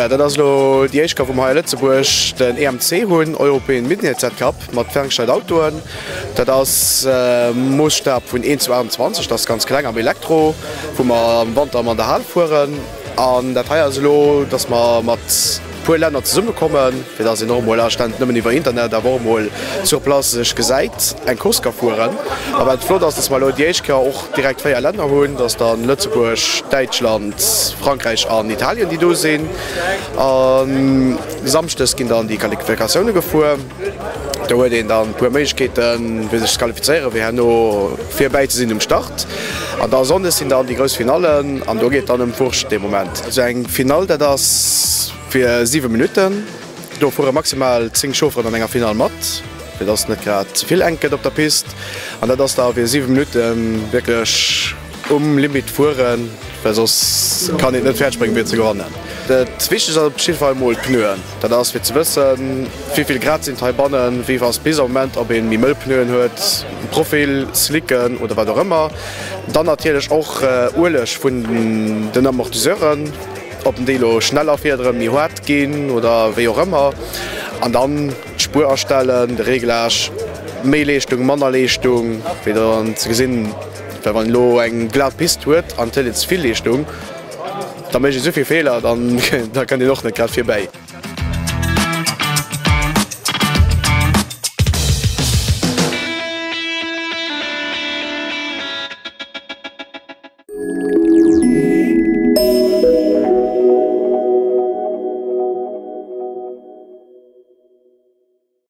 Dat ass elo déi éischt Kéier, wou mer hei a Lëtzebuerg den EMC hunn, European Midnight Cup, mat ferngesteiert Autoen. Dat ass Moosstab vun 1 zu 28, dat ass ganz kleng am Elektro, wou mer am Wanter ëmmer an der Hal fueren. An dat hei ass elo, dass mer mat puer Länner zesummekommen, fir dass een och emol anstatt nëmmen iwwer Internet awer och emol sur place sech gesäit, eng Course ka fueren. A wat flott ass, dass mer elo déi éischt Kéier och direkt 4 Länner hunn, dass dann Lëtzebuerg, Däitschland, Frankräich an Italien, déi do sinn. A samschdes ginn dann déi Qualifikatioune gefuer. Do huet een dann puer Méiglechkeeten, fir sech ze qualifizéieren, fir herno virbäi ze sinn um Start. An da Sonndes sinn dann déi grouss Finallen an do geet dann ëm d'Wurscht dee Moment. Esou eng Finall, dat ass fir 7 Minutten. Do fuere maximal 10 Chaufferen an enger Finall mat, fir dass net grad ze vill enk gëtt op der Pist. An dat ass da fir 7 Minutten wierklech um Limit fueren, well soss kann een et net fäerdeg bréngen, fir ze gewannen. Dat Wichtegst ass op jidde Fall emol d'Pneuen. Dat ass fir ze wëssen, wéi vill Grad sinn et heibannen, wéi ass bis am Moment, ob een méi mëll Pneuen huet, Profil, Slicken oder wat och ëmmer. Dann natierlech och Ueleg vun den Amortiseuren, ob déi elo schneller fiederen, méi haart ginn oder wéi och ëmmer. An dann d'Spuer astellen, de Reglage, méi Leeschtung, manner Leeschtung, fir dann ze gesinn, well wann een elo eng glat Pist huet an et huet een ze vill Leeschtung, da mécht een esou vill Feeler, dann da kënnt een och net grad virbäi.